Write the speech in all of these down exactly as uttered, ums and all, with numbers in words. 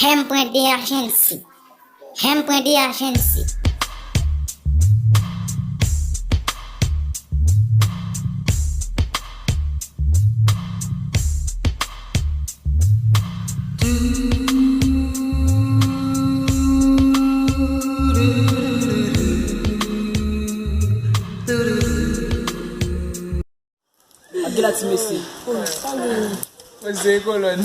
Hempwen de ajansi. Hempwen de ajansi. Ap gen la ti mesye. Mwen se kolòn.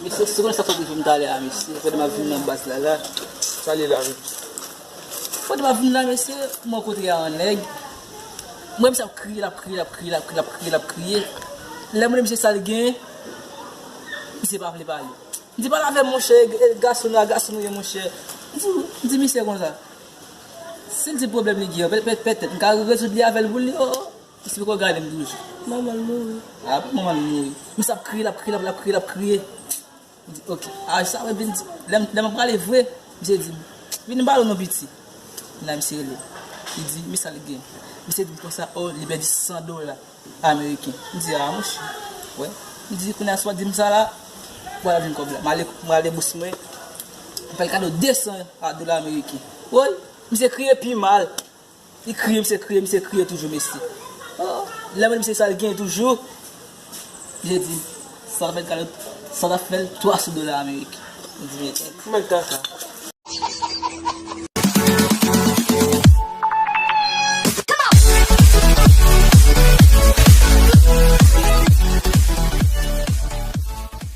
Mesye, si konnen sa k sot rive m talè a, mesye. Pandan m ap vin nan baz la, la. Sa li la, wi. Pandan m ap vin la, mesye, m rankontre a yon nèg. Mwen, misye ap kriye, l ap kriye, l ap kriye, l ap kriye, l ap kriye, l ap kriye. Lè m mande misye sa l gen, misye pa vle pale. M di, "Pale avè m, monchè, e, e, gason la, gason nou ye, monchè." M di, m di misye konsa. Si l di pwoblèm li gen, pè-, pè-, petèt, m ka rezoud li avè l pou li, o, o. Misye poko gade m toujou. Manman l mouri. A, manman l mouri. Misye ap kriye, l ap kriye, l ap, l ap kriye, l ap kriye. M di, "Ok." A, sa mwen vin di, lè m, lè m ap prale vre, misye di m, "Vin m pale w non, piti." Nan misye rele. Li di, "Men sa l gen." Misye di m konsa, o, li pèdi san dola ameriken. M di, "A, monchè." Wè. M di, "Kounye a, si w pa di m sa la, w pral jwenn kòb la." M ale, m rale bous mwen, m fè l kado de san dola ameriken. Woy, misye kriye pi mal. Li kriye, misye kriye, misye kriye toujou, mesye. O, lè mwen di misye sa l gen toujou, misye di, sa fè l kado, sa ta fè l twa san dola ameriken. M di, "Men tèt." Mwen kaka.